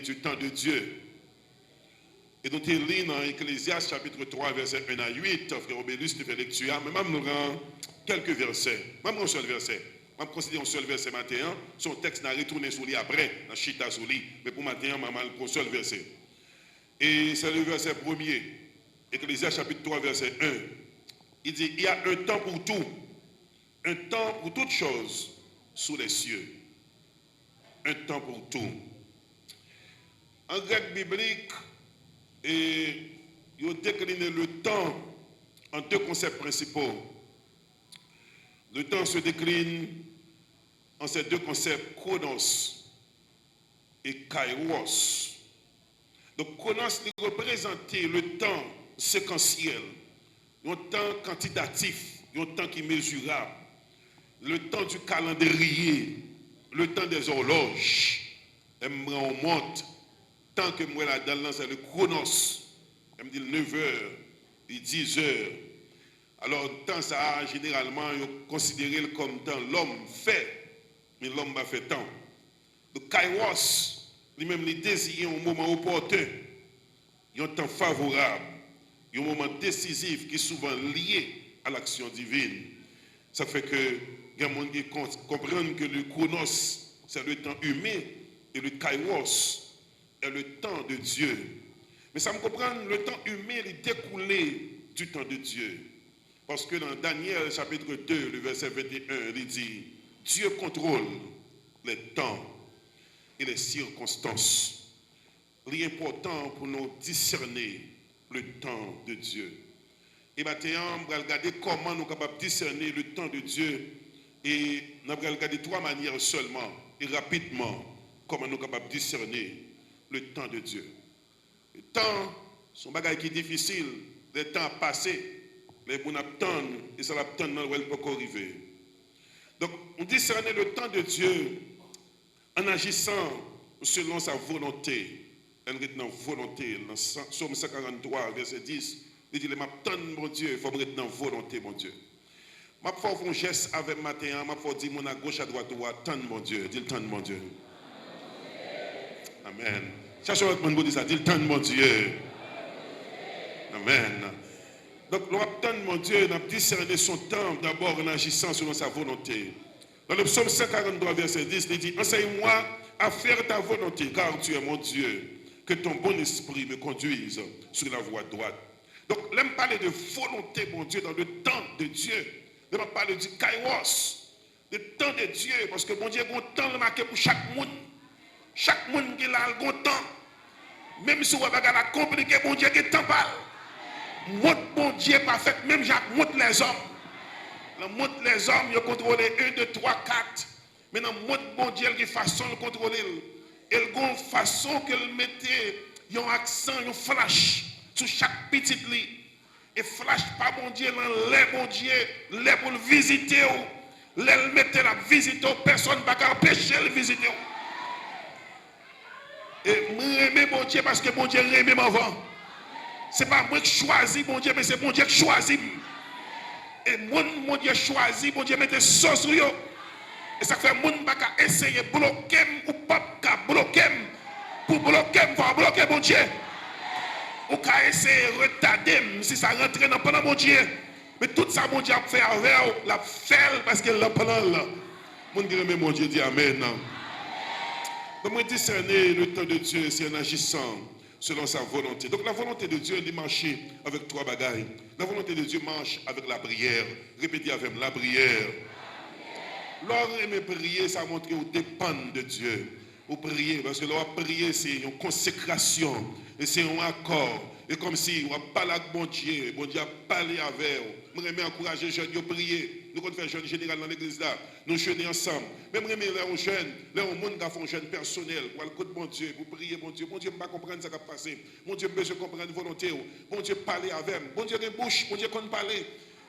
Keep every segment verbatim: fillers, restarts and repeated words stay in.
du temps de Dieu. E nou te li nan Eklezyas chapit twa, vèsè en a uit, frè Obelus te fè lekti a, men m ap pran kèk vèsè. M ap pran yon sèl vèsè. M ap konsidere yon sèl vèsè maten an. Se yon tèks n a retounen sou li apre, n a chita sou li. Men pou maten an, m ap al pran yon sèl vèsè. E se le vèsè premye, Eklezyas chapit twa, vèsè en. Li di, il y a un temps pour tout, un temps pour toutes choses sous les cieux. Un temps pour tout. En grec biblique, et, yo décline le temps en deux concepts principaux. Le temps se décline en ces deux concepts, chronos et kairos. Donk, chronos, li reprezante le tan sekansyèl, yon tan kantitatif, yon tan ki mezirab, le temps du calendrier, le temps des horloges. Lè m pran yon mont, tan ke m wè ladan l lan, se le chronos. Lè m di l nevè, li dizè. Alò, tan sa a, jeneralman, yo konsidere l kòm tan lòm fè, men lòm pa fè tan. Donk, kairos, li menm, li deziyen yon moman opòten, yon tan favorab, yon moman desizif ki souvan lye a laksyon divin. Sa fè ke gen moun ki kon-, konprann ke le chronos, c'est le temps humain, et le kairos est le temps de Dieu. Men sa m konprann, le temps humain, li dekoule du temps de Dieu. Paske nan Danyèl chapit de, le vèsè venteyen, li di, Dieu contrôle les temps et les circonstances. Li enpòtan pou nou disène le temps de Dieu. E maten an, m pral gade kòman nou kapab disène le temps de Dieu. E n ap pral gade twa manyè sèlman, e rapidman, kòman nou kapab disène le temps de Dieu. Tan, se yon bagay ki difisil. Lè tan ap pase, lè moun ap tann, e sa l ap tann nan, l wè l poko rive. Donk, nou disène le temps de Dieu en agissant selon sa volonté. Lè n ret nan volonte l, nan san, Sòm san karanntwa, vèsè dis, li di, lè m ap tann Bondye, fò m ret nan volonte Bondye. M ap fè w fè yon jès avè m maten an, m ap fè w di moun agoch, adwat ou a, tann Bondye. Di l, tann Bondye. Amèn. Chache yon lòt moun pou di sa. Di l, tann Bondye. Amèn. Donk, lè w ap tann Bondye, n ap disène son tan dabò en agissant selon sa volonté. Dans le psaume cent quarante-trois, verset dix, li di, enseigne-moi à faire ta volonté, car tu es mon Dieu. Que ton bon esprit me conduise sur la voie droite. Donk, lè m pale de volonte Bondye dans le temps de Dieu, lè m ap pale di kairos, de tan de Dye, paske Bondye gen yon tan l make pou chak moun. Chak moun ki la, l gen yon tan. Menm si w wè bagay la konplike, Bondye gen tan pa l. Mont Bondye pa fèt menm jan ak mont lèzòm. Nan mont lèzòm, yo kontwole en, de, twa, kat. Men nan mont Bondye, l gen fason l kontwole l. E l gen yon fason ke l mete yon aksan, yon flach sou chak pitit li. E flach pa Bondye lan, lè Bondye, lè pou l vizite w, lè l mete l ap vizite w, pèsonn pa ka anpeche l vizite w. E mwen renmen Bondye paske Bondye renmen m anvan. Se pa mwen k chwazi Bondye, men se Bondye k chwazi m. E moun Bondye chwazi, Bondye mete so sou yo. E sa k fè moun pa ka eseye bloke m, ou p ap ka bloke m. Pou bloke m, fò w bloke Bondye. Ou ka eseye retade m, si sa rantre nan plan Bondye. Men tout sa Bondye ap fè avè w, l ap fè l paske l nan plan l. Moun ki renmen Bondye, di amèn. Donk, mwen disène le temps de Dieu, c'est en agissant selon sa volonté. Donk, la volonté de Dieu, li mache avèk twa bagay. La volonté de Dieu marche avec la prière. Repete avè m, la prière. Lè w renmen priye, sa montre w depann de Dye. Ou priye, paske lè w ap priye, se yon konsekrasyon, e se yon akò. E kòmsi w ap pale ak Bondye, Bondye ap pale avè w. Mwen renmen ankouraje jèn yo priye. Nou konn fè jèn jeneral nan legliz la. Nou jene ansanm. Men m renmen lè yon jèn, lè yon moun ka fè yon jèn pèsonèl, pou al kot Bondye, pou priye Bondye. Bondye, m pa konprann sa k ap pase. Bondye, m bezwen konprann volonte w. Bondye, pale avè m. Bondye gen bouch, Bondye konn pale.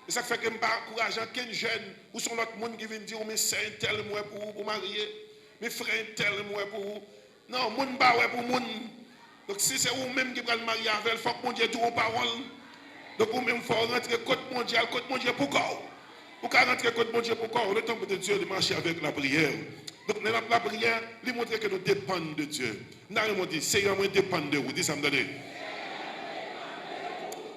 E sa k fè ke m pa ankouraje ankenn jèn, ou se yon lòt moun ki vin di w, men sè entèl m wè pou ou, pou w marye. Men frè entèl m wè pou ou. Non, moun pa wè pou moun. Donk, si se ou menm ki pral marye avè l, fòk Bondye di w yon pawòl. Donk, ou menm, fò w rantre kot Bondye, al kot Bondye pou kò w. Ou ka rantre kot Bondye pou kò w. Le temps de Dieu, li mache avèk lapriyè. Donk, lè n ap lapriyè, li montre ke nou depann de Dye. N a renmen di, Seyè, mwen depann de ou. Di sa m tande.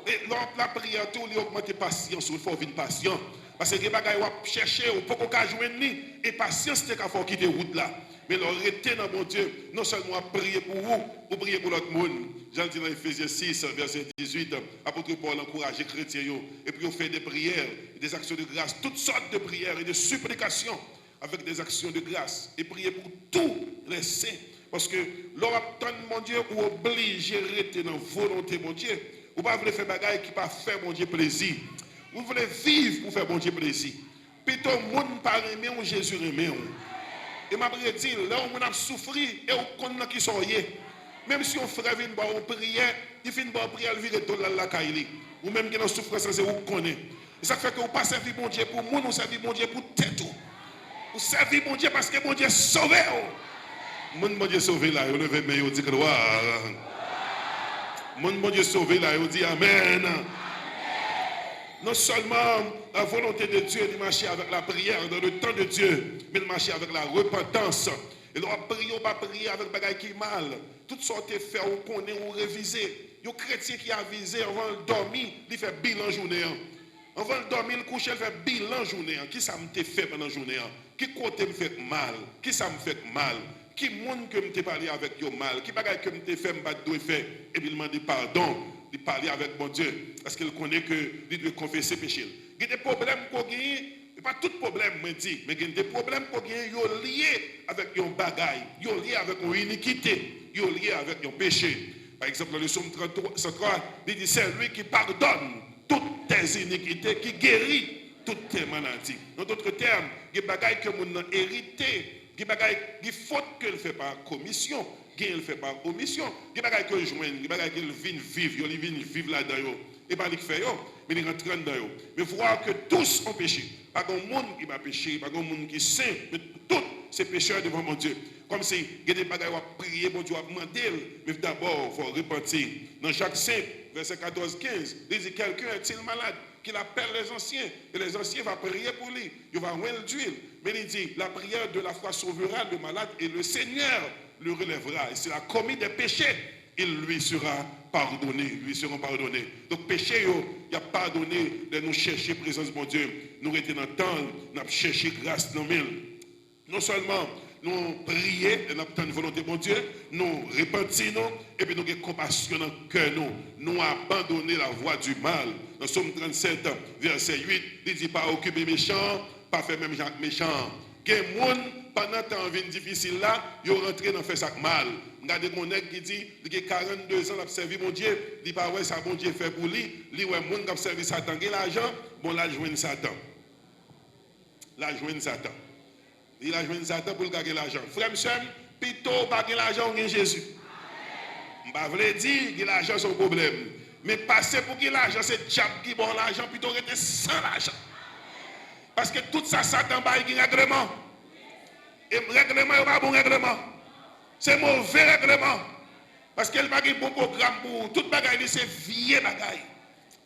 E lè w ap lapriyè tou, li ogmante pasyans ou, li fè w vin pasyan. Paske gen bagay w ap chèche, ou poko ka jwenn li, e pasyans te ka fè w kite wout la. Men lè w rete nan Bondye, non sèlman w ap priye pou ou, ou priye pou lòt moun. Jan l di nan Efezyen sis, vèsè dizuit, apot Pòl ankouraje kretyen yo, e pou yo fè de priyè, de aksyon de gras, tout sòt de priyè e de siplikasyon, avec des actions de grâce, et priez pour tous les saints. Paske lè w ap tann Bondye, ou oblije rete nan volonte Bondye. Ou pa vle fè bagay ki pa fè Bondye plezi. Ou vle viv pou fè Bondye plezi. Pito moun pa renmen w, Jezi renmen w. E m ap redi l, lè yon moun ap soufri, e ou konn nan kisa w ye. Menm si yon frè vin ba w yon priyè, li fin ba w priyè, l vire do l al lakay li. Ou menm ki nan soufrans lan, se ou k konnen. E sa k fè ke ou pa sèvi Bondye pou moun, ou sèvi Bondye pou tèt ou. Ou sèvi Bondye paske Bondye sove w. Moun Bondye sove la, yo leve men yo, di glwa. Moun Bondye sove la, yo di amèn. Non sèlman la volonte de Dye, li mache avèk lapriyè dans le temps de Dieu, men li mache avèk larepantans. E lè w ap priye, ou pa priye avèk bagay ki mal. Tout sa w te fè, ou konnen, ou revize. Yon kretyen ki avize, anvan l dòmi, li fè bilan jounen an. Anvan l dòmi, l kouche, l fè bilan jounen an. Kisa m te fè pandan jounen an? Ki kote m fè mal? Kisa m fè mal? Ki moun ke m te pale avèk yo mal? Ki bagay ke m te fè m pa t dwe fè? Epi l mande padon. Li pale avèk Bondye. Paske l konnen ke li dwe konfese peche l. Gen de pwoblèm ke w genyen, e pa tout pwoblèm mwen di, men gen de pwoblèm ke w genyen, yo lye avèk yon bagay, yo lye avèk yon inikite, yo lye avèk yon peche. Pa egzanp, nan le Sòm tranntrwa, san twa, li di, c'est lui qui pardonne toutes tes iniquités, qui guérit toutes tes maladies. An dòt tèm, gen bagay ke moun nan erite, gen bagay, gen fot ke l fè pa komisyon, gen l fè pa omisyon, gen bagay ke l jwenn, gen bagay ke l vin viv yo, li vin viv ladan yo. E pa li k fè yo, men li rantre anndan yo. Men voir que tous ont péché. Pa gen moun ki pa peche, pa gen moun ki sen, men tout se pechè devan Bondye. Kòmsi gen de bagay w ap priye Bondye, w ap mande l, men dabò fò w repanti. Nan Jak senk, vèsè katòz, kenz, li di, quelqu'un est-il malade? Qu'il appelle les anciens, et les anciens va prier pour lui, yo va oint l d'huile. Men li di, la prière de la foi sauvera le malade, et le Seigneur le relèvera. Et s'il a commis des péchés, il lui sera pardonné, lui seront pardonnés. Donk, peche yo, y ap padone lè nou chèche prezans Bondye, nou rete nan tan l, n ap chèche gras nan men l. Non sèlman nou priye lè n ap tann volonte Bondye, nou repanti nou, epi nou gen konpasyon nan kè nou. Nou abandone la voie du mal. Nan Sòm trannsèt, vèsè uit, li di, pa okipe mechan an, pa fè menm jan ak mechan an. Gen moun, pandan tan an vin difisil la, yo rantre nan fè sa k mal. M gade yon nèg ki di, li gen karannde zan l ap sèvi Bondye, li pa wè sa Bondye fè pou li, li wè moun k ap sèvi Satan gen lajan, bon, l al jwenn Satan. L al jwenn Satan. Li al jwenn Satan pou l ka gen lajan. Frè m, sè m, pito w pa gen lajan, w gen Jezi. M pa vle di gen lajan se yon pwoblèm. Men pase pou gen lajan, se dyab ki ba w lajan, pito w rete san lajan. Paske tout sa Satan bay gen règleman. E règleman yo pa bon règleman. Se move règleman. Paske l pa gen bon pwogram pou ou. Tout bagay li se vye bagay.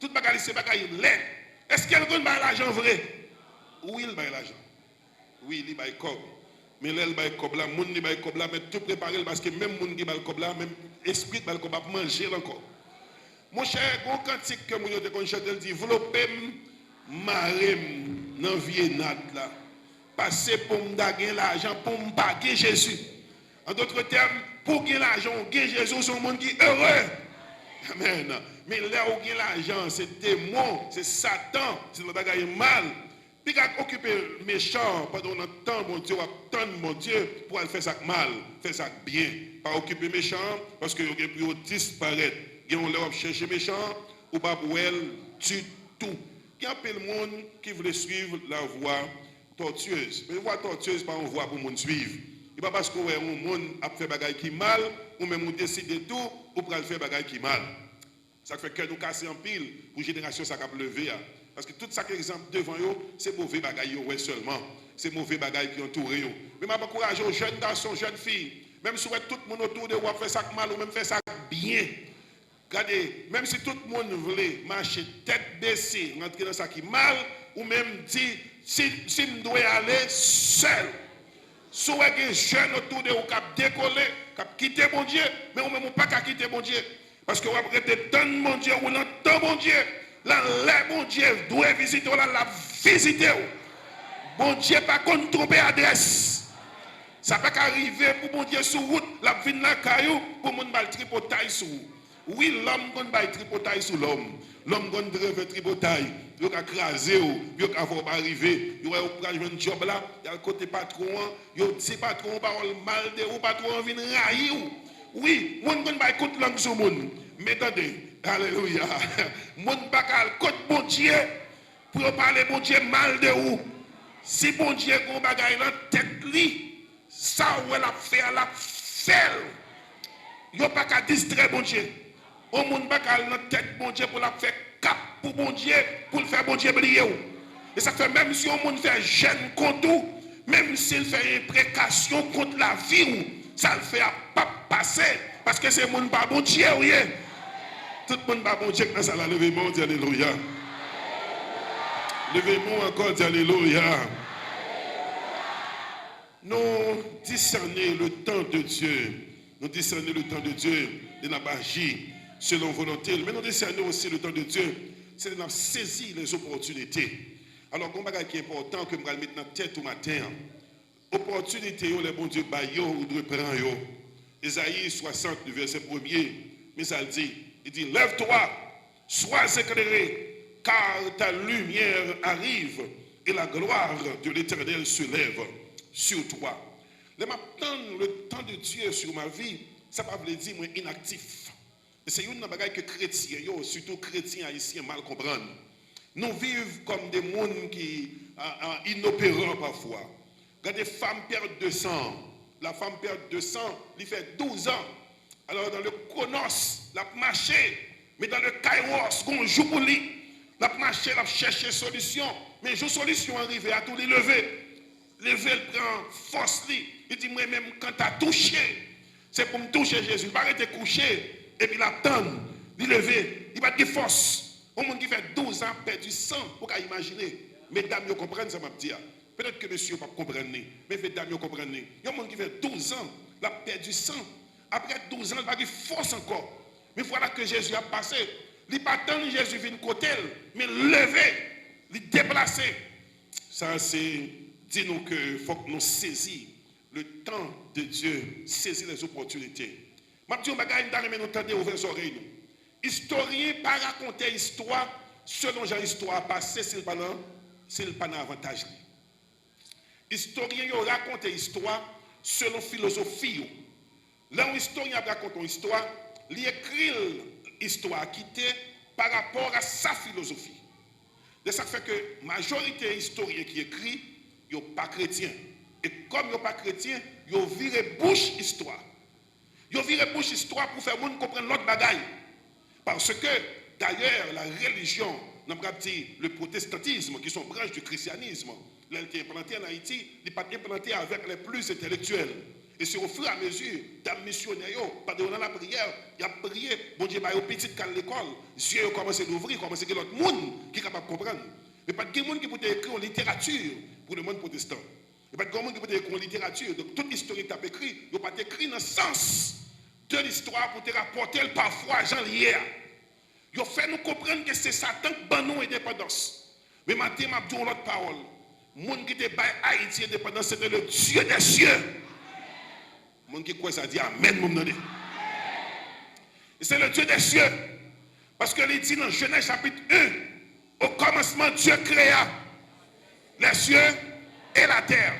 Tout bagay li se bagay lèd. Èske l konn bay lajan vre? Wi, l bay lajan. Wi, li bay kòb. Men lè l bay kòb la, moun li bay kòb la mèt tou prepare l, paske menm moun ki ba l kòb la, menm espri k ba l kòb la ap manje l ankò. Monchè, gen yon kantik ke moun yo te konn chante, l di, vlope m, mare m nan vye nat la. Pase pou m ta gen lajan pou m pa gen Jezi. An dòt tèm, pou w gen lajan, w gen Jezi, w se yon moun ki ere. Amèn. Men lè w gen lajan, se demon, se Satan, se lòt bagay mal. Piga okipe mechan an pandan w nan tan Bondye, w ap tann Bondye pou w al fè sa k mal, fè sa k byen. Pa okipe mechan an, paske yo gen pou yo disparèt. Gen yon lè w ap chèche mechan an, ou p ap wè l ditou. Gen anpil moun ki vle swiv lavwa tòtyez. Men vwa tòtyez pa yon vwa pou moun swiv. E pa paske w wè yon moun ap fè bagay ki mal, ou menm ou deside tou, ou pral fè bagay ki mal. Sa k fè kè nou kase anpil pou jenerasyon sa k ap leve a. Paske tout sa k egzanp devan yo, se move bagay yo wè sèlman. Se move bagay ki antoure yo. Men m ap ankouraje w, jèn gason, jèn fi, menm si w wè tout moun otou de ou ap fè sa k mal, ou menm fè sa k byen. Gade, menm si tout moun vle mache tèt bese, rantre nan sa ki mal, ou menm di, si, si m dwe ale, sèl. Si w wè gen jèn otou de ou k ap dekole, k ap kite Bondye, men ou menm ou pa ka kite Bondye. Paske w ap rete tann Bondye, ou nan tan Bondye. Lan lè Bondye dwe vizite w la, l ap vizite w. Bondye pa konn twonpe adrès. Sa pa ka rive pou Bondye sou wout, l ap vin lakay ou, pou moun ba l tripotay sou ou. Wi, lòm konn bay tripotay sou lòm. Lòm konn dre fè tripotay. Yo ka kraze w, yo ka fè w pa rive. Yo wè ou pral jwenn djòb la, y al kote patwon an, yo di patwon an pawòl mal de ou, patwon an vin rayi w. Wi, moun konn bay kout lang sou moun. Men tande, alelouya. Moun pa ka al kot Bondye pou yo pale Bondye mal de ou. Si Bondye gen yon bagay nan tèt li, sa w wè l ap fè a, l ap fè l. Yo pa ka distrè Bondye. Yon moun pa ka al nan tèt Bondye pou l ap fè kap pou Bondye, pou l fè Bondye bliye w. E sa k fè, menm si yon moun fè jèn kont ou, menm si l fè enprekasyon kont lavi w, sa l fè a p ap pase, paske se moun pa Bondye w ye. Tout moun pa Bondye k nan sal la, leve men w, di alelouya. Leve men w ankò, di alelouya. Nou disène le tan de Dye. Nou disène le tan de Dye lè n ap aji selon volonte l. Men nou disène osi le tan de Dye, se lè n ap sezi lèzopòtinite. Alò, gen yon bagay ki enpòtan ke m pral met nan tèt ou maten an. Opòtinite yo, lè Bondye bay yo, ou dwe pran yo. Ezayi swasant, vèsè premye, men sa l di. Li di, lève-toi, sois éclairé, car ta lumière arrive, et la gloire de l'Éternel se lève sur toi. Lè m ap tann le tan de Dye sur ma vie, sa pa vle di mwen inaktif. E se youn nan bagay ke kretyen yo, sitou kretyen ayisyen, mal konprann. Nou viv kòm de moun ki, a, a, inoperan pafwa. Gade fanm pèd de san. La fanm pèd de san, li fè douz an. Alò, dans le chronos, l ap mache. Men dans le kairos, gon jou pou li. L ap mache, l ap chèche solisyon. Men jou solisyon an rive a tou, li leve. Leve, l pran fòs li. Li di, mwen menm, kanta touche, se pou m touche Jezi. Li pa rete kouche, epi l ap tann. Li leve, li pa t gen fòs. Yon moun ki fè douz an ap pèdi san, ou ka imajine. Medam yo konprann sa m ap di a. Petèt ke mesye yo p ap konprann li, men medam yo konprann li. Yon moun ki fè douz an, l ap pèdi san. Apre douz an, li pa gen fòs ankò. Men vwala ke Jezi ap pase. Li pa tann Jezi vin kote l, men l leve, li deplase. Sa se di nou ke fòk nou sezi le tan de Dye, sezi lèzopòtinite. M ap di yon bagay, m ta renmen nou tande, ouvè zòrèy nou. Istoryen pa rakonte istwa selon jan istwa a pase si l pa nan, si l pa nan avantaj li. Istoryen yo rakonte istwa selon filozofi yo. Lè yon istoryen ap rakonte yon istwa, li ekri l, istwa a kite pa rapò a sa filozofi. De sa k fè ke majorite istoryen ki ekri, yo pa kretyen. E kòm yo pa kretyen, yo vire bouch istwa. Yo vire bouch istwa pou fè moun konprann lòt bagay. Paske, dayè, la religion, nou kapab di, le protestantisme, ki se yon branch du christianisme, lè l te enplante ann Ayiti, li pa t enplante avèk les plus intellectuels. E se au fur et à mesure, dam misyonè yo, pandan yo nan lapriyè, y ap priye, Bondye ba yo pitit k al lekòl, zye yo kòmanse louvri, kòmanse gen lòt moun ki kapab konprann. Men pa t gen moun ki pou te ekri yon literati pou le monde protestant. E pa t gen moun ki pou te ekri yon literati. Donk, tout istoryen ki t ap ekri, yo pa t ekri nan sans de listwa pou te rapòte l pafwa jan l ye a. Yo fè nou konprann ke se Satan k ban nou endepandans. Men maten, m ap di w yon lòt pawòl. Moun ki te bay Ayiti endepandans, se te le Dieu des cieux. Moun ki kwè sa, di amèn pou m tande. E se le Dieu des cieux. Paske li di nan Jenèz chapit en, au commencement, Dieu créa les cieux et la terre.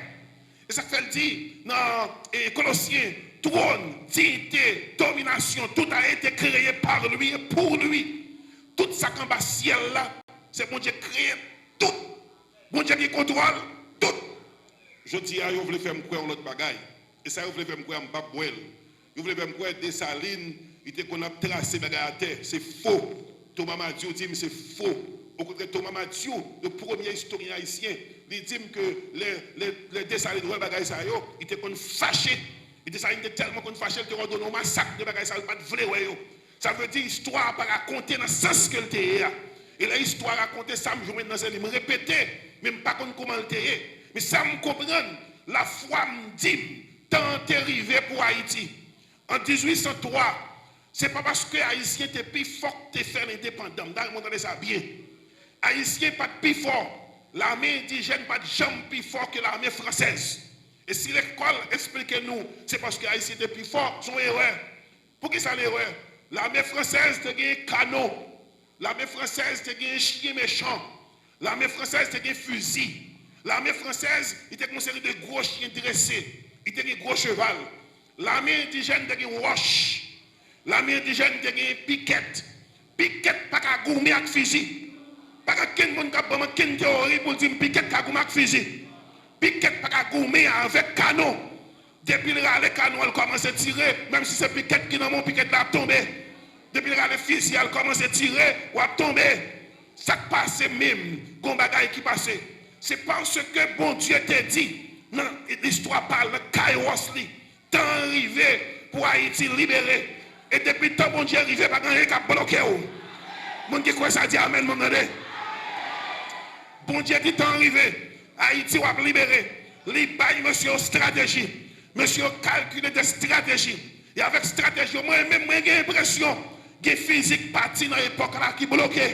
E sa k fè l di nan, e, Kolosyen, twòn, diyite, dominasyon, tout a été créé par lui et pour lui. Tout sa k anba syèl la, se Bondye k kreye tout. Bondye gen kontwòl tout. Jodi a, yo vle fè m kwè yon lòt bagay. E sa yo vle fè m kwè a, m p ap bwè l. Yo vle fè m kwè Desalin, li te konn ap trase bagay atè. Se fo. Toma Madiou di m se fo. Okontrè, Toma Madiou, le premye istoryen ayisyen, li di m ke lè, lè, lè Desalin wè bagay sa yo, li te konn fache. E Desalin te tèlman konn fache, li te òdone yon masak de bagay sa yo, li pa t vle wè yo. Sa vle di, istwa a pa rakonte nan sans ke l te ye a. E lè istwa rakonte, sa m jwenn nan se li, m repete, men m pa konn kòman l te ye. Men sa m konprann, Lafwa m di m, tan an te rive pou Ayiti. An dizuit san twa, se pa paske Ayisyen te pi fò k te fè l endepandan. M ta renmen w tande sa byen. Ayisyen pa t pi fò. Lame endijèn pa t janm pi fò ke lame fransèz. E si lekòl eksplike nou se paske Ayisyen te pi fò, se yon erè. Poukisa l erè? Lame fransèz te gen kanon. Lame fransèz te gen chen mechan. Lame fransèz te gen fizi. Lame fransèz, li te gen yon seri de gwo chen drese. Li te gen gwo cheval. Lame endijèn te gen wòch. Lame endijèn te gen pikèt. Pikèt pa ka goumen ak fizi. Pa gen kenn moun k ap ban m kenn teyori pou l di m pikèt ka goumen ak fizi. Pikèt pa ka goumen avèk kanon. Depi l rale kanon an, l kòmanse tire, menm si se pikèt ki nan men w, pikèt la ap tonbe. Depi l rale fizi a, l kòmanse tire, w ap tonbe. Sa k pase menm? Gon bagay ki pase. Se paske Bondye te di nan listwa pa l, nan kairos li, tan an rive pou Ayiti libere. E depi tan Bondye rive, pa gen anyen k ap bloke w. Moun ki kwè sa, di amèn, moun tande. Bondye di tan an rive. Ayiti w ap libere. Li bay mesye yo estrateji. Mesye yo kalkile de estrateji. E avèk estrateji yo, mwen menm, mwen gen enpresyon gen fizi k pati nan epòk la ki bloke.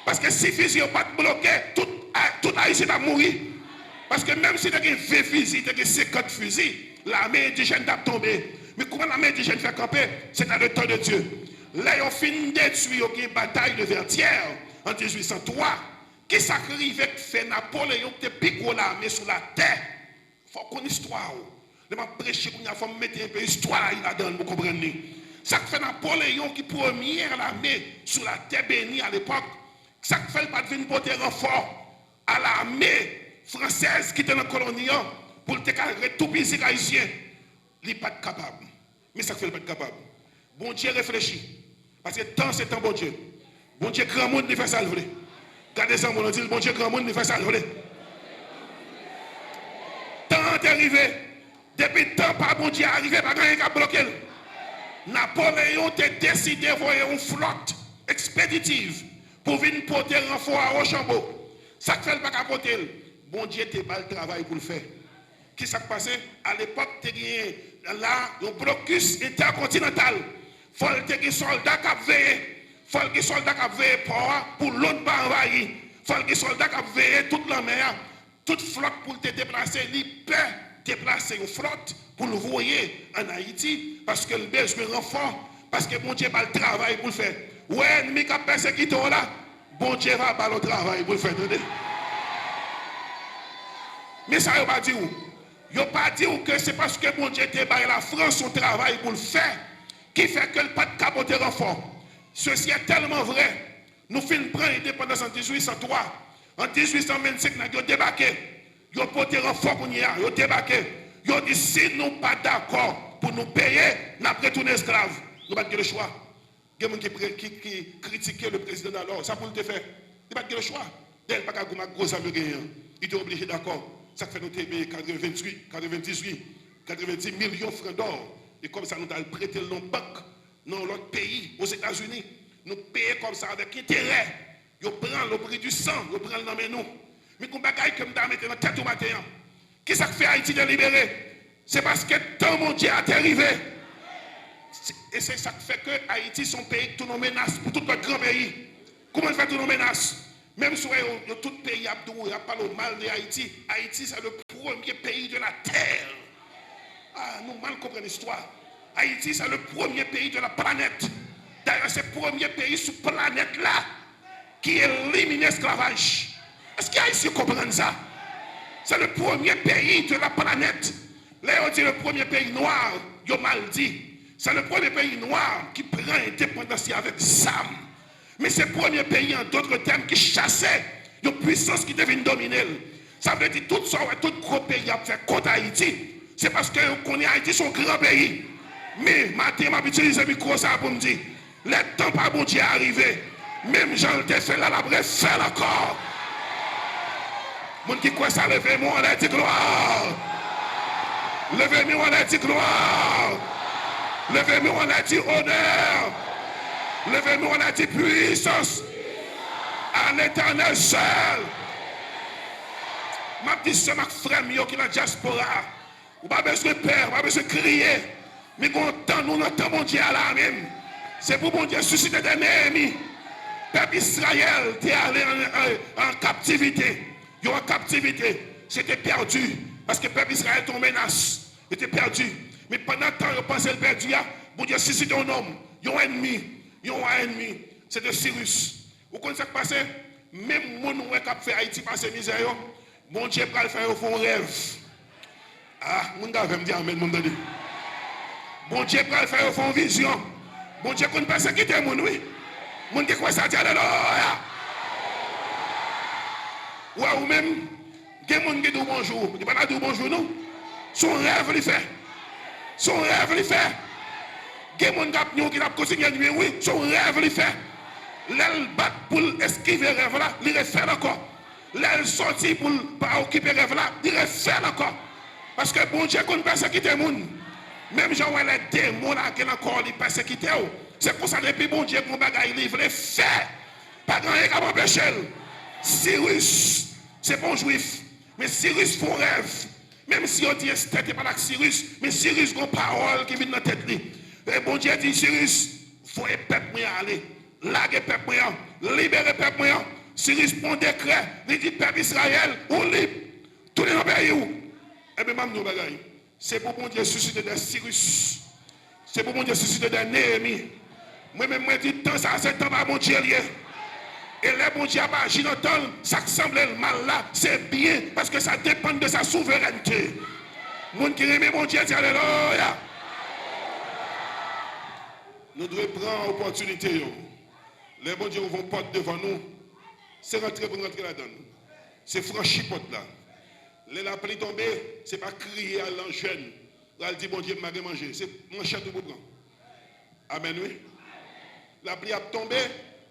Paske si fizi yo pa t bloke, tout, tout Ayisyen t ap mouri. Paske menm si te gen ven fizi, te gen senkant fizi, lame endijèn t ap tonbe. Men kouman lame endijèn fè kanpe? Se dans le temps de Dieu. Lè yo fin detwi yo, gen batay de Vètyè an dizuit san twa. Kisa k rive k fè Napoleyon, ki te pi gwo lame sou latè? Fò w konn istwa w. Lè m ap preche kounye a, fò m mete enpe istwa la ladan l pou w konprann li. Sa k fè Napoleyon, ki premye lame sou latè beni alepòk, sa k fè l pa t vin pote ranfò a lame fransèz ki te nan koloni an, pou l te ka retoupizi Ayisyen? Li pa t kapab. Men sa k fè l pa t kapab. Bondye reflechi. Paske tan se tan Bondye. Bondye granmoun, li fè sa l vle. Gade zanmi w lan, di l, Bondye granmoun, li fè sa l vle. Tan an te rive. Depi tan pa Bondye a rive, pa gen anyen k ap bloke l. Napoleyon te deside voye yon flòt ekspeditiv pou vin pote ranfò a Wochanbo. Sa k fè l pa ka pote l? Bondye te ba l travay pou l fè. Kisa k pase? Alepòk, te genyen la yon blokis entèkontinantal. Fò l te gen sòlda k ap veye. Fò l gen sòlda k ap veye pò a pou lòt pa anvayi. Fò l gen sòlda k ap veye tout lanmè a. Tout flòt pou l te deplase, li pè deplase yon flòt pou l voye ann Ayiti, paske l bezwen ranfò, paske Bondye ba l travay pou l fè. Ou wè ènmi k ap pèsekite w la, Bondye va ba l yon travay pou l fè, tande. Men sa yo pa di w. Yo pa di w ke se paske Bondye te bay Lafrans yon travay pou l fè, ki fè ke l pa t ka pote ranfò. Sesi est tellement vrai. Nou fin pran endepandans an dizuit san twa. An dizuit san vennsenk, nèg yo debake. Yo pote ranfò kounye a, yo debake. Yo di, si nou pa dakò pou nou peye, n ap retounen esklav. Nou pa t gen lechwa. Gen moun ki, pre- ki, ki kritike le prezidan dalò. Sa pou l te fè? Li pa t gen lechwa. Dayè, li pa ka goumen ak gwo zam yo genyen an. Li te oblije dakò. Sa k fè nou te peye katreventuit, katrevendizuit, katrevendis milyon fran dò. E kòb sa nou t al prete l nan bank, nan yon lòt peyi, Ozetazini. Nou peye kòb sa avèk enterè. Yo pran l au prix du sang, yo pran l nan men nou. Men gon bagay ke m ta mete nan tèt ou maten an. Kisa k fè Ayiti te libere? Se paske tan Bondye a te rive. Se- E se sa k fè ke Ayiti se yon peyi ki tounen yon menas pou tout lòt gran peyi. Kouman l fè tounen yon menas? Menm si w wè yo, yo tout peyi ap di w, y ap pale w mal de Ayiti. Ayiti, c'est le premier pays de la terre. Ah, nou mal konprann istwa. Ayiti, c'est le premier pays de la planète. Dayè, se premye peyi sou planèt la ki elimine esklavaj. Èske Ayisyen konprann sa? C'est le premier pays de la planète. Lè yo di le premier pays noir, yo mal di. C'est le premier pays noir ki pran endepandans li avèk zam. Men se premye peyi, an dòt tèm, ki chase yon pwisans ki te vin domine l. Sa vle di, tout sa w wè tout gwo peyi ap fè kont Ayiti, se paske yo konnen Ayiti se yon gran peyi. Men, maten, m ap itilize mikwo sa a pou m di, lè tan pa Bondye a rive, menm jan l te fè l la, l ap refè l ankò. Moun ki kwè sa, leve men w anlè, di glwa. Leve men w anlè, di glwa. Leve men w anlè, di onè. Leve men w anlè, di pwisans. À l'Éternel seul. M ap di sè m ak frè m yo ki nan dyaspora a, ou pa bezwen pè, ou pa bezwen kriye. Men gen yon tan, nou nan tan Bondye a la a menm. Se pou Bondye sisite de Neyemi. Pèp Izrayèl te ale an, an, an kaptivite. Yo an kaptivite. Se te pèdi. Paske pèp Izrayèl te yon menas. Yo te pèdi. Men pandan tan yo panse l pèdi a, Bondye sisite yon nonm, yon ènmi, yon wa ènmi. Se te Siris. Ou konn sa k pase? Menm moun ou wè k ap fè Ayiti pase mizè yo, Bondye pral fè yo fè yon rèv. Ah, moun k avè m di amèn, moun tande. Bondye pral fè yo fè yon vizyon. Bondye konn pèsekite moun, wi. Moun ki kwè sa, di alelouya. Wè, ou menm, gen moun ki di w bonjou, li pa ta di w bonjou, non. Se yon rèv li fè. Se yon rèv li fè. Gen moun k ap nwi w ki t ap kontinye nwi w, wi. Se yon rèv li fè. Lè l bat pou l eskive rèv la, li refè l ankò. Lè l sòti pou l pa okipe rèv la, li refè l ankò. Paske Bondye konn pèsekite moun. Menm jan w wè lè demon lage nan kò w, li pèsekite w. Se konsa, depi Bondye gen yon bagay li vle fè, pa gen anyen k ap anpeche l. Siris, se pa yon Jwif, men Siris fè yon rèv. Menm si yo di Estè te pale ak Siris, men Siris gen yon pawòl ki vin nan tèt li. E Bondye di Siris, voye pèp mwen an ale. Lage pèp mwen an. Libere pèp mwen an. Siris pran yon dekrè. Li di pèp Izrayèl, ou lib. Tounen nan peyi w. Ebyen, m ap di w yon bagay. Se pou Bondye sisite de Siris. Se pou Bondye sisite de Neyemi. Mwen menm, mwen di, tan sa a, se tan pa Bondye l ye. E lè Bondye ap aji nan tan l, sa k sanble l mal la, se byen, paske sa depann de sa souverènte. Moun ki renmen Bondye, di alelouya. Nou dwe pran opòtinite yo. Lè Bondye ouvri yon pòt devan nou, se rantre pou n rantre ladan l. Se franchi pòt la. Lè lapli tonbe, se pa kriye al nan jèn, al di Bondye m pa gen manje. Se manchèt ou pou pran. Amèn, wi. Lapli ap tonbe,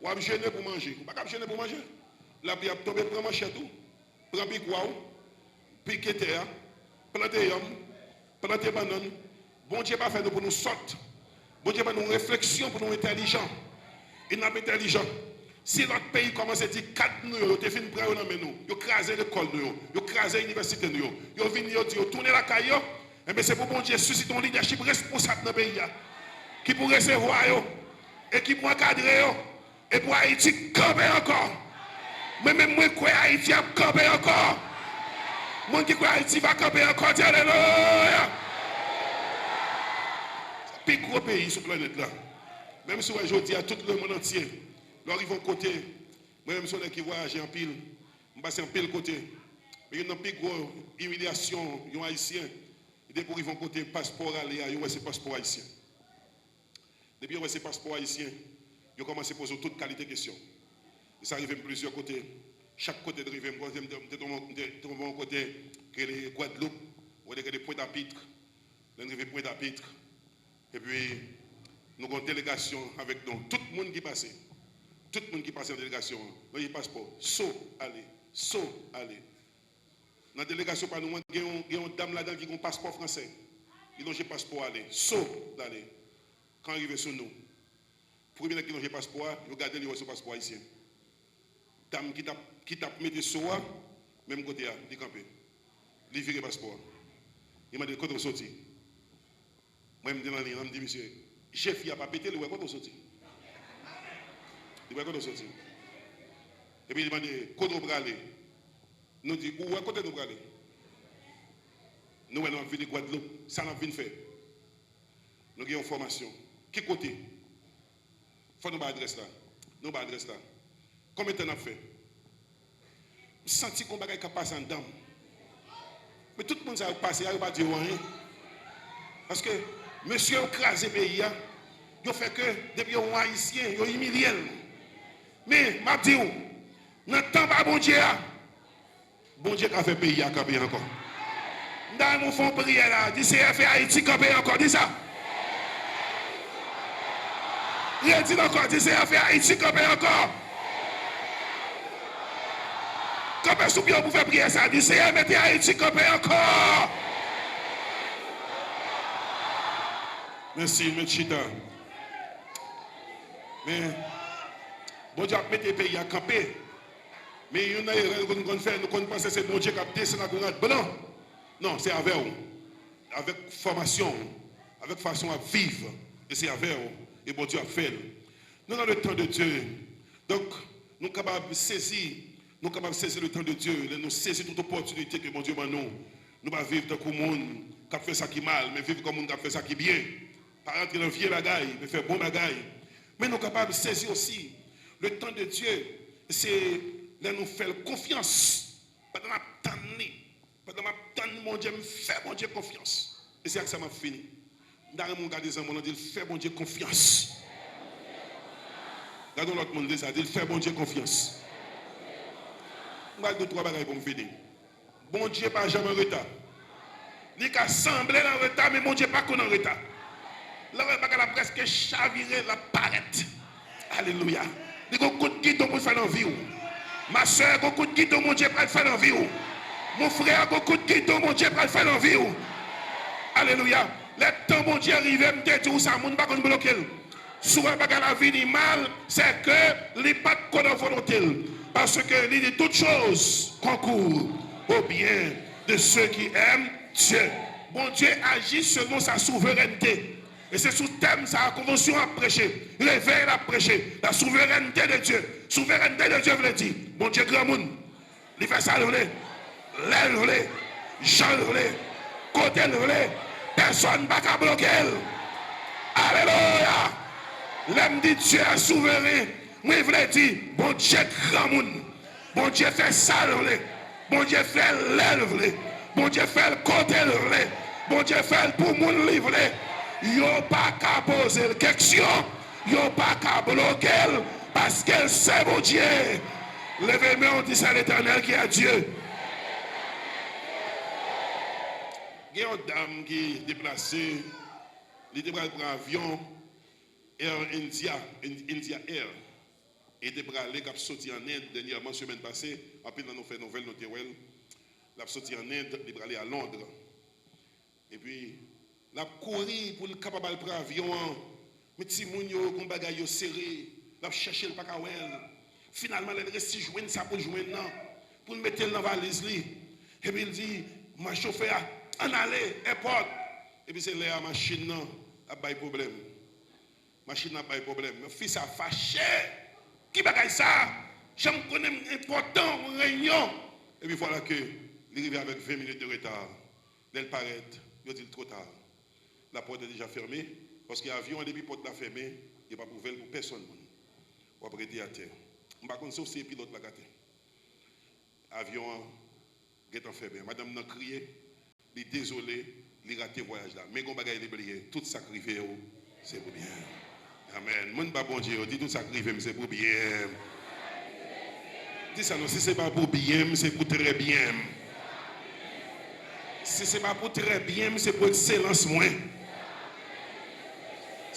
w ap jene pou manje. Ou pa kab jene pou manje. Lapli ap tonbe, pran manchèt ou, pran pikwa w, pike tè a, plante yanm, plante bannann. Bondye pa fè nou pou nou sòt. Bondye ban nou refleksyon pou nou entèlijan. E n ap entèlijan. Si lòt peyi kòmanse di kad nou yo, yo te fin pran yo nan men nou, yo kraze lekòl nou yo, yo kraze inivèsite nou yo, yo vini, yo di yo tounen lakay yo, enben, se pou Bondye sisite yon lidèchip responsab nan peyi a, ki pou resevwa yo e ki pou ankadre yo. E pou Ayiti kanpe ankò. Mwen menm, mwen kwè Ayiti ap kanpe ankò. Moun ki kwè Ayiti va kanpe ankò, di alelouya. Pi gwo peyi sou planèt la. Menm si w wè jodi a, tout lemonn antye, lè w rive yon kote, mwen menm se yon nèg ki vwayaje anpil, m pase anpil kote. Men youn nan pi gwo imilyasyon yon Ayisyen, depi w rive yon kote, paspò w rale a, yo wè se paspò ayisyen. Depi yo wè se paspò ayisyen, yo kòmanse poze w tout kalite kesyon. E sa rive m plizyè kote. Chak kote l rive m, kote m te, m te tonbe, m te tonbe yon kote ki rele Gwadloup, kote ki rele Pointe-à-Pitre. Lè n rive Pointe-à-Pitre, epi nou gen yon delegasyon avèk nou. Tout moun ki pase, tout moun ki pase nan delegasyon an, lonje paspò, so, ale, so, ale. Nan delegasyon pa nou an, gen yon, gen yon dam ladan l ki gen yon paspò fransè. Li lonje paspò a, ale, so, l ale. Kan rive sou nou, premye nèg ki lonje paspò a, yo gade l, yo wè se yon paspò ayisyen. Dam ki t ap, ki t ap mete so a, menm kote a, li kanpe. Li vire paspò a. Li mande l, "Kote w soti?" Mwen, m te nan liy lan, m di misye, je fi a pa pete, li wè kote w soti. Li wè kote w soti. Epi li mande, "Kote w prale?" Nou di, "Ou wè kote nou prale?" Nou wè n ap vini Gwadloup, sa n ap vin fè? Nou gen yon fòmasyon. Ki kote? Fò nou bay adrès la. Nou bay adrès la. Konbyen tan n ap fè? M santi gon bagay k ap pase anndan m. Men tout moun sa yo k pase a, yo pa di yo anyen. Paske mesye yo kraze peyi a. Yo fè ke depi yo wè yon Ayisyen, yo imilye l. Men, m ap di w, nan tan pa Bondye a, Bondye ka fè peyi a kanpe ankò. M ta renmen w fè yon priyè la. Di, "Seyè, fè Ayiti kanpe ankò." Di sa. Redi l ankò. Di, "Seyè, fè Ayiti kanpe ankò." Kanpe sou pye w pou fè priyè sa. Di, "Seyè, mete Ayiti kanpe ankò." Mèsi, mèt chita. Men, Bondye ap mete peyi a kanpe. Men youn nan erè nou konn, konn fè, nou konn panse se Bondye k ap desann ak yon rad blan. Non, se avè w. Avèk fòmasyon w, avèk fason w ap viv, e se avè w, e Bondye ap fè l. Nou nan le tan de Dye. Donk, nou kapab sezi, nou kapab sezi le tan de Dye, lè nou sezi tout opòtinite ke Bondye ban nou. Nou pa viv tankou moun k ap fè sa ki mal, men viv kòm moun k ap fè sa ki byen. Pa rantre nan vye bagay, men fè bon bagay. Men nou kapab sezi osi le tan de Dye, se lè nou fè l konfyans. Pandan m ap tann li, pandan m ap tann Bondye, m fè Bondye konfyans. E se ak sa m ap fini. M ta renmen w gade zanmi w lan, di l, fè Bondye konfyans. Gade yon lòt moun, di sa, di l, fè Bondye konfyans. M pral di w twa bagay pou m fini. Bondye pa janm an reta. Li ka sanble l an reta, men Bondye pa konn an reta. Lè w wè bagay la prèske chavire, l ap parèt. Alelouya. Li gon kout gidon pou l fè nan vi w. Ma sè, gon kout gidon Bondye pral fè nan vi w. Mon frè, gon kout gidon Bondye pral fè nan vi w. Alelouya. Lè tan Bondye rive, m te di w sa, moun pa konn bloke l. Si w wè bagay la vini mal, se ke li pa t konn volonte l. Paske li di, toutes choses concourent au bien de ceux qui aiment Dieu. Bondye aji selon sa souverènte. E se sou tèm sa a konvansyon ap preche, revèy l ap preche, la souverènte de Dye. Souverènte de Dye vle di, Bondye granmoun. Li fè sa l vle, lè l vle, jan l vle, kote l vle. Pèsonn pa ka bloke l. Alelouya! Lè m di Dye a souveren, mwen vle di Bondye granmoun. Bondye fè sa l vle. Bondye fè l lè l vle. Bondye fè l kote l vle. Bondye fè l pou moun li vle. Yo pa ka poze l keksyon. Yo pa ka bloke l, paske l se Bondye. Leve men w, di, c'est l'Éternel qui est Dieu. Gen yon dam ki deplase, li te pral pran avyon Air India, In- India Air. E te prale, k ap soti an End dènyèman, semèn pase, anpil nan nou fè nouvèl, nou te wè l. L ap soti an End, li prale a Londres. Epi, l ap kouri pou l kapab al pran avyon an. Men timoun yo, gon bagay yo sere. L ap chèche l, pa ka wè l. Finalman, lè l resi jwenn sa pou l jwenn nan, pou l mete l nan valiz li. Epi l di, ma chofè a, ann ale, èpòt. Epi se lè a machin nan ap bay pwoblèm. Machin nan ap bay pwoblèm. Fi sa fache. Ki bagay sa? Jan m konnen m enpòtan, yon reyinyon. Epi vwala ke li rive avèk ven minit de reta. Lè l parèt, yo di l two ta. Lapòt est déjà fermée, paske avyon an, depi pòt la fèmen, yo p ap ouvè l pou pèsonn moun. W ap rete atè. M pa konn si w se pilòt la k atè. Avyon an gentan fèmen. Madanm nan kriye, li dezole, li rate vwayaj la. Men gon bagay li bliye, tout sa k rive w, se pou byen. Amèn. Moun ba Bondye yo, di, tout sa k rive m, se pou byen m. Di sa non, si se pa pou byen m, se pou trè byen m. Si se pa pou trè byen m, se pou ekselans mwen.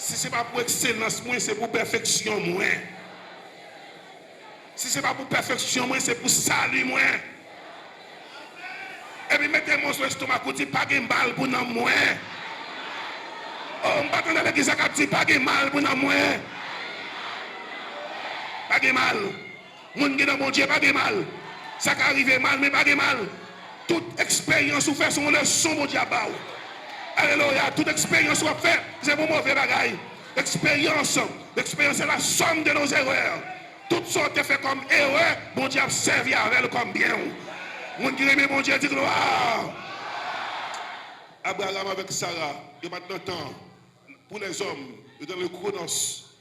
Si se pa pou ekselans mwen, se pou pèfeksyon mwen. Si se pa pou pèfeksyon mwen, se pou sali mwen. Epi mete men w sou lestomak ou, di, pa gen mal pou nanm mwen. Oh, m pa tande legliz la k ap di, pa gen mal pou nanm mwen. Pa gen mal. Moun ki nan Bondye, pa gen mal. Sa ka rive mal, men pa gen mal. Tout eksperyans ou fè se yon leson Bondye ap ba w. Alelouya. Tout eksperyans w ap fè, se pou move bagay. Eksperyans, l'expérience est la somme de nos erreurs. Tout sa w te fè kòm erè, Bondye ap sèvi avè l kòm byen w. Moun ki renmen Bondye, di glwa. Abraram avèk Sara, yo pa t nan tan. Pou lèzòm, yo te nan le chronos,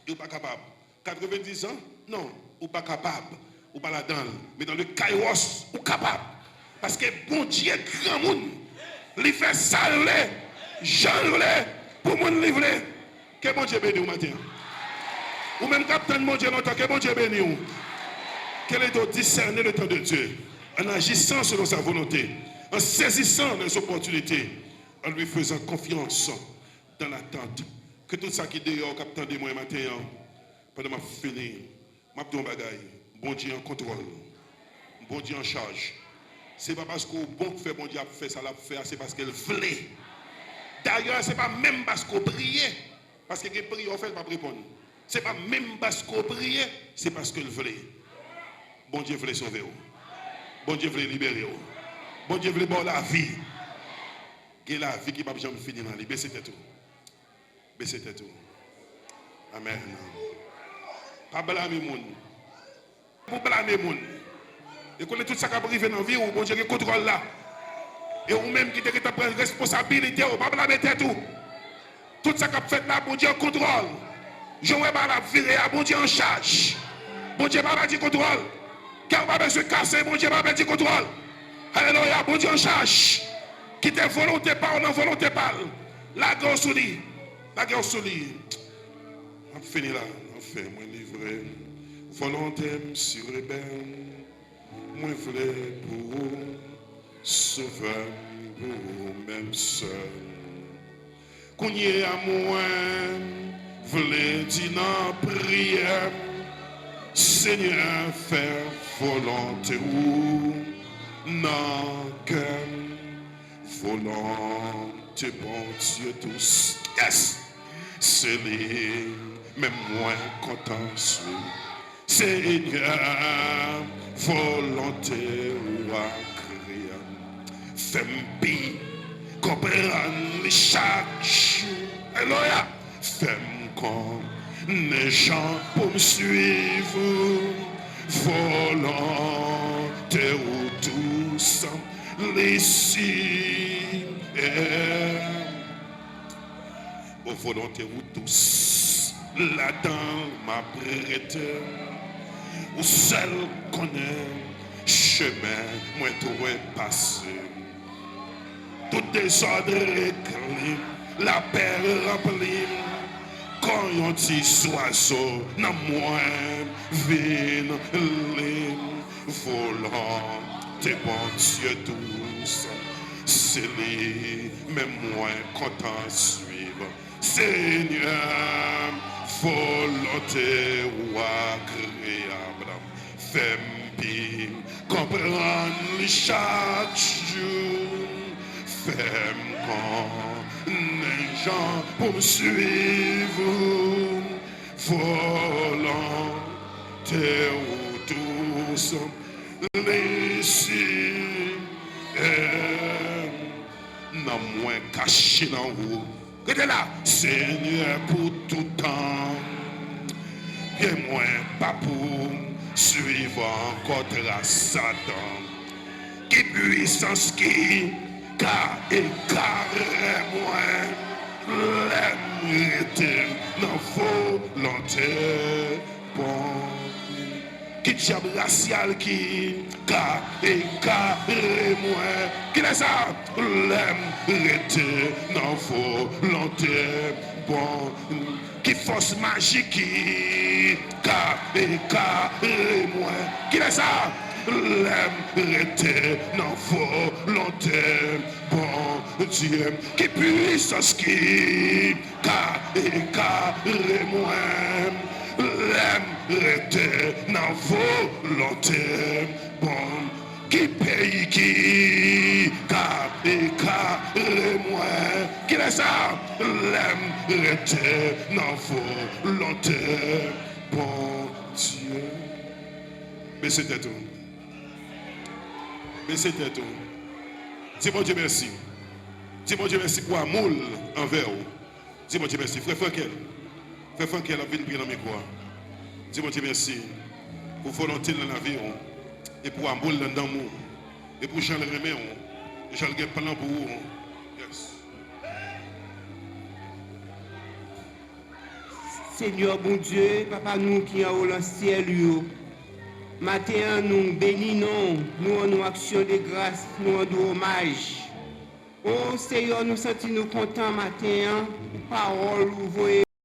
yo pa kapab. Katrevendiz an? Non, ou pa kapab. Ou pa ladan l. Men nan le kairos, ou kapab. Paske Bondye granmoun. Li fè sa l vle, jan l vle, pou moun li vle. Ke Bondye beni w maten an. Ou menm k ap tann Bondye lontan, ke Bondye beni w. Quel est ton discerner le temps de Dieu, en agissant selon sa volonté, en saisissant les opportunités, en lui faisant confiance dans l'attente. Ke tout sa ki deyò k ap tande mwen maten an, pandan m ap fini, m ap di yon bagay. Bondye an kontwòl. Bondye an chaj. Se pa paske w bon k fè Bondye ap fè sa l ap fè a, se paske l vle. Dayè, se pa menm paske w priye, paske gen priyè w fè, l p ap reponn. Se pa menm paske w priye, se paske l vle. Bondye vle sove w. Bondye vle libere w. Bondye vle ba w lavi. Gen lavi ki p ap janm fini nan li. Bese tèt ou. Bese tèt ou. Amèn. Pa blame moun. Pou blame moun. E konnen tout sa k ap rive nan vi w, Bondye gen kontwòl la. E ou menm ki te gentan pran responsabilite w, pa blame tèt ou. Tout sa k ap fèt la, Bondye an kontwòl. Jan w wè bagay la ap vire a, Bondye an chaj. Bondye pa pèdi kontwòl. Kè w pa bezwen kase, Bondye pa pèdi kontwòl. Alelouya, Bondye an chaj. Kite volonte pa w nan volonte pa l. Lage w sou li. Lage w sou li. M ap fini la. Anfen, mwen livre volonte m si rebèl. Mwen vle pou ou, Sovè m, pou ou menm sèl. Kounye a mwen vle di nan priyè m, Senyè, fè volonte ou nan kè m. Volonte Bondye dous. Yes! Se li menm mwen kontan swiv. Senyè, volonte ou agreyab. Fè m pi konprann li chak jou. Alelouya! Fè m konnen jan pou m swiv ou. Volonte ou dous, li si. O volonte ou dous, ladan m ap rete. Ou sèl konnen chemen mwen dwe pase. Tout dezòd regle m, lapè ranpli m. Kon yon ti zwazo nan mwen vin li m. Volonte Bondye dous, se li menm mwen kontan swiv. Senyè, volonte ou agreyab. Fè m pi konprann li chak jou. Fè m konnen jan pou m swiv ou. Volonte ou dous, li si. Nanm mwen kache nan ou. Rete la. Senyè, pou toutan, pye mwen pa pou swiv ankò tras Satan. Ki pwisans ki ka egare mwen lè m rete nan volonte Bondye? Ki dyab rasyal ki ka egare mwen? Kilès sa? Lè m rete nan volonte Bondye. Ki fòs majik ki ka egare mwen? Kilès sa? Lè m rete nan volonte Bondye. Ki pwisans ki ka egare mwen? Lè m rete nan volonte Bondye. Ki peyi ki ka egare mwen? Kilès sa? Lè m rete nan volonte Bondye. Bese tèt ou. Bese tèt ou. Di Bondye mèsi. Di Bondye mèsi pou amou l anvè w. Di Bondye mèsi. Frè Frankel. Frè Frankel ap vin pre nan mikwo a. Di Bondye mèsi pou volonte l nan lavi w. E pou amou l nan nanm ou. E pou jan l renmen w. E jan l gen plan pou ou. Yes. Senyè Bondye, Papa nou ki anwo nan syèl yo, maten an nou beni non w, nou rann ou aksyon de gras, nou rann ou omaj. O Seyè, nou santi nou kontan maten an pou pawòl ou voye